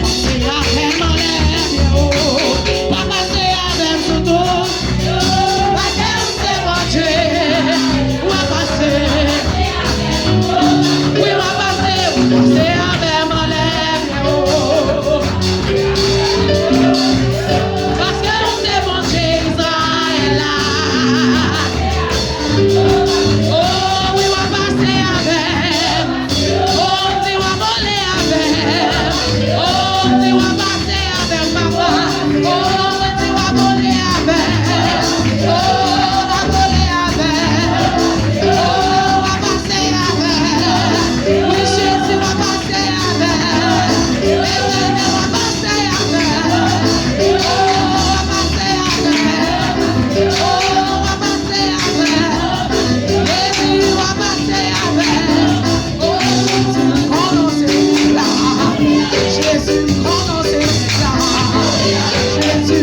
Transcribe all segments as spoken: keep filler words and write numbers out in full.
Pase avè m anlè mye o. Pa pase avè m sou tou. Paske ou se Bondye. W ap pase. Wi, w ap pase. W ap pase avè m anlè mye o. Paske ou se Bondye Izrayèl la. O, wi, w ap pase avè m. O, m di w ap vole avè m. O, m di w ap pase avè m, papa. O, mwen di w ap vole avè m. O, w ap vole avè m. O, w ap pase avè m. Wi, Jezi, w ap pase avè m. Etènèl, w ap pase avè m. O, w ap pase avè m. O, w ap pase avè m. Jezi, w ap pase avè m. O, Jezi, m konnen w se nèg la. Jezi, m konnen w se nèg la. Jezi,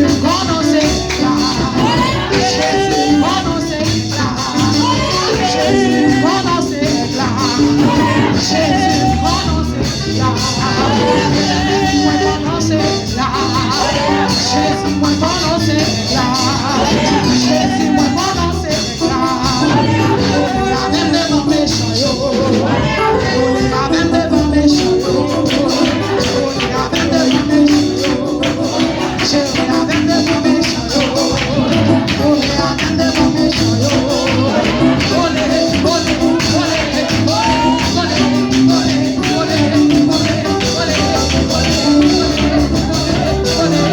m konnen w se nèg la. Jezi, m konnen w se nèg la. Jezi, m konnen w se nèg la. Jezi, m konnen w se nèg la. Jezi, mwen konnen w se nèg la. Jezi, mwen konnen w se nèg la. Jezi, mwen konnen w se nèg la. Vole avè m devan mechan yo. Vole avè m devan mechan yo. Vole avè m devan mechan yo. Vole avè m devan mechan yo. Vole avè m devan mechan yo. Vole, vole,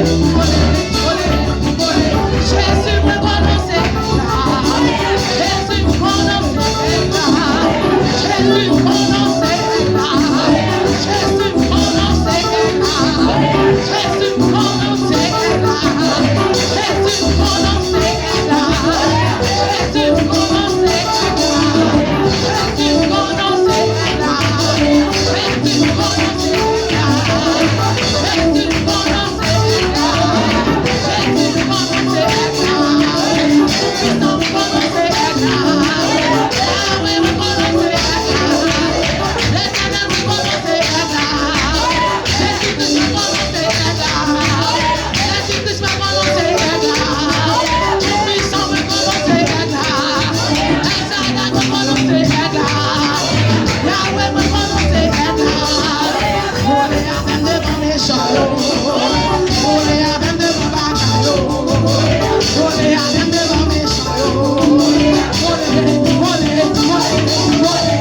vole, vole, vole. Jezi, mwen konnen w se nèg la. Jezi, mwen konnen w se nèg la. Jezi, mwen konnen w se nèg la. Jezi, mwen konnen w se nèg la. Jezi, mwen konnen w se nèg la. Jezi, mwen konnen w se nèg la. Jezi, mwen konnen w se nèg la. Jezi, mwen konnen w se nèg la. Jezi, mwen konnen w se nèg la. Jezi, mwen konnen w se nèg la. Jezi, mwen konnen w se nèg la. Toupisan, mwen konnen w se nèg la. Yawe, mwen konnen w se nèg la. Letènèl, mwen konnen w se nèg la. Jezi Kris, mwen konnen w se nèg la. Jezi Kris, mwen konnen w se nèg la. Toupisan, mwen konnen w se nèg la. Elsadai, mwen konnen w se nèg la. Yawe, mwen konnen w se nèg la. Vole avè m devan mechan yo. Vole avè m devan bagay yo. Vole avè m devan mechan yo. Vole, vole, vole, vole, vole,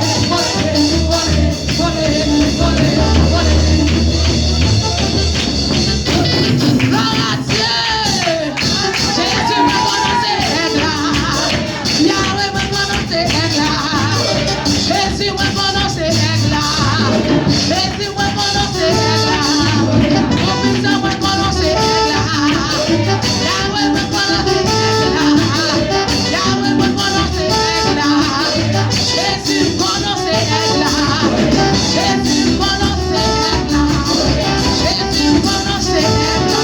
vole. Glwa a Dye! Jezi, mwen konnen w se nèg la. Yawe, mwen konnen w se nèg la. Jezi, mwen konnen w se nèg la. Jezi, mwen konnen w se nèg la. Toupisan, mwen konnen w se nèg la. Yawe, mwen konnen w se nèg la. Yawe, mwen konnen w se nèg la. Jezi, m konnen w se nèg la. Jezi, m konnen w se nèg la. Jezi, m konnen w se nèg la.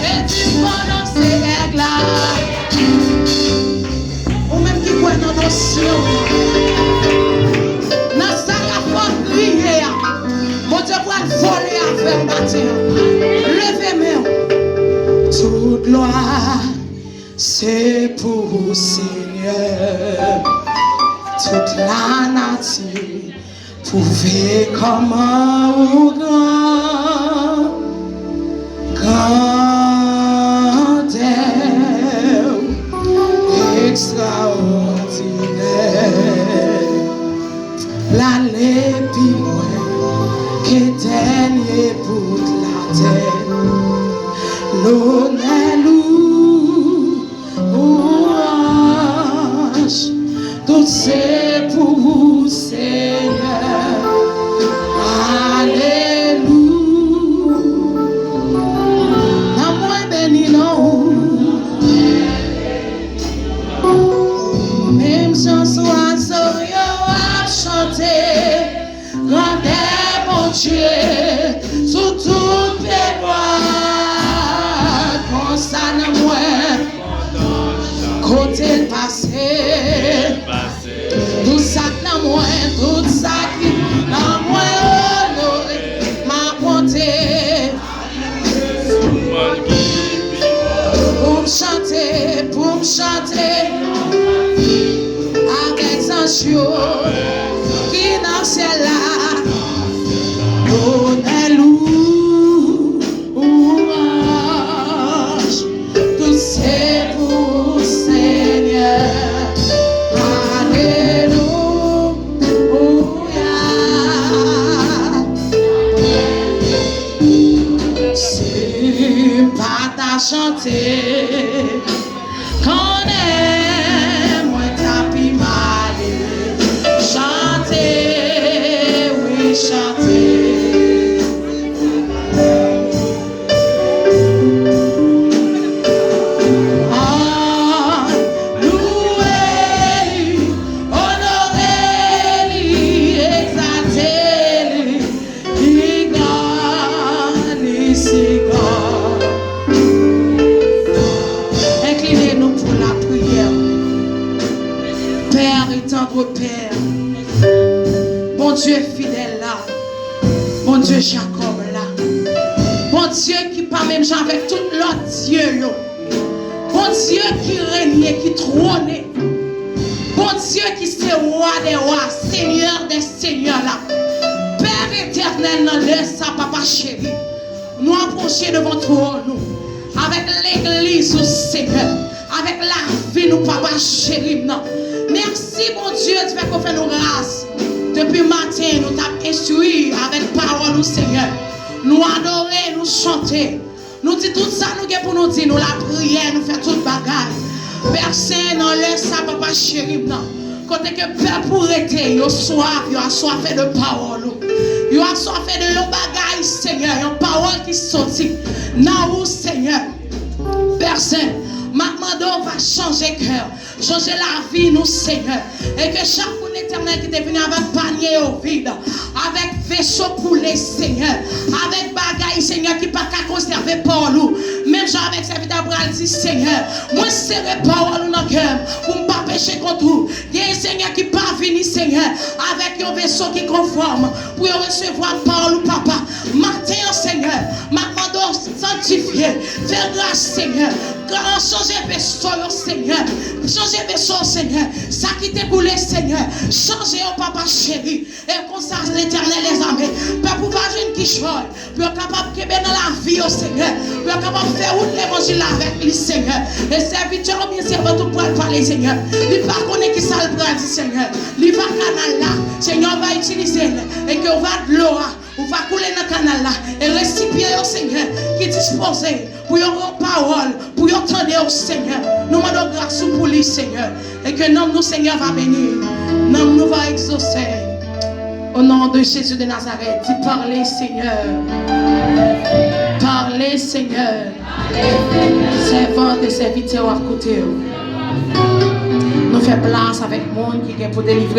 Jezi, m konnen w se nèg la. Ou menm ki kwè nan non syen an, nan sa k ap fè w kriye a, Bondye pral vole avè w maten an. Leve men w. Tout glwa se pou Senyè, tout lanati pwouve kòman ou gran, grandè w ekstra. Èkstraòdinè, l ale pi lwen ke dènye bout latè. Lonè, lwanj, tout se pou ou, Senyè. Alelouya. Nanm mwen beni non ou. Menm jan zwazo yo ap chante grandè Bondye sou tout pye nwa, konsa nanm mwen, kote l pase, tout sa k nan mwen, tout sa ki nan mwen, onore m ap monte. Pou m chante, pou m chante avèk zanj yo ki nan syèl la. Lonè, lwanj, tout se pou Senyè. Alelouya. Si m pa ta chante, konnen mwen ta pi mal. Chante, wi, chante. Ah, louwe li, onore li, egzalte li. Inkline nou pou lapriyè. Père et tendre Père, Bondye fidèl la, Bondye Jakòb la, Bondye ki pa menm jan avèk tout lòt dye yo, Bondye ki renye, ki twone, Bondye ki se Wa dè wa, Senyè dè senyè la. Pè etènèl, nan lè sa, papa cheri, nou apwoche devan twòn ou avèk legliz ou, Senyè, avèk lavi nou, papa cheri m nan. Mèsi, Bondye, di fè ke w fè nou gras. Depi maten, nou t ap enstwi avèk pawòl ou, Senyè. Nou adore, nou chante. Nou di tout sa nou gen pou nou di, nou lapriyè, nou fè tout bagay. Pè Sen, nan lè sa, papa cheri m nan, kote ke pèp ou rete, yo swaf, yo aswafe de pawòl ou. Yo aswafe de yon bagay, Senyè, yon pawòl ki soti nan ou, Senyè. Pè Sen, m ap mande w va chanje kè, chanje lavi nou, Senyè. E ke chak moun, Etènèl, ki te vini avèk panye yo vid, avèk veso koule, Senyè, avèk bagay, Senyè, ki pa ka konsève pawòl ou. Menm jan avèk sèvitè a pral di, Senyè, mwen sere pawòl ou nan kè m pou m pa peche kont ou. Gen, Senyè, ki pa vini, Senyè, avèk yon veso ki konfòm pou yo resevwa pawòl ou, papa. Maten an, Senyè, m ap mande w sanktifye, fè gras, Senyè. Chanje veso yo, Senyè. Chanje veso yo, Senyè. Sa ki te koule, Senyè, chanje yo, papa cheri. E konsa, Letènèl dèzame, pèp ou va jwenn kichòy pou yo kapab kenbe nan lavi yo, Senyè, pou yo kapab fè wout levanjil la avèk li, Senyè. E sèvitè ou byen sèvant ou pral pale, Senyè, li pa konnen ki sa l pral di, Senyè. Li va kanal la, Senyè, ou va itilize l, e ke ou va dlo a, ou va koule nan kanal la, e resipyan yo, Senyè, ki dispoze pou yo yon pawòl, pou yo tande w, Senyè. Nou mande w gras ou pou li, Senyè. E ke nanm nou, Senyè, va beni. Nanm nou va egzose. Au nom de Jésus de Nazareth, di, parle, Seigneur. Parle, Seigneur. Sèvant e sèvitè w ap koute w. Nou fè plas avèk moun ki gen pou delivre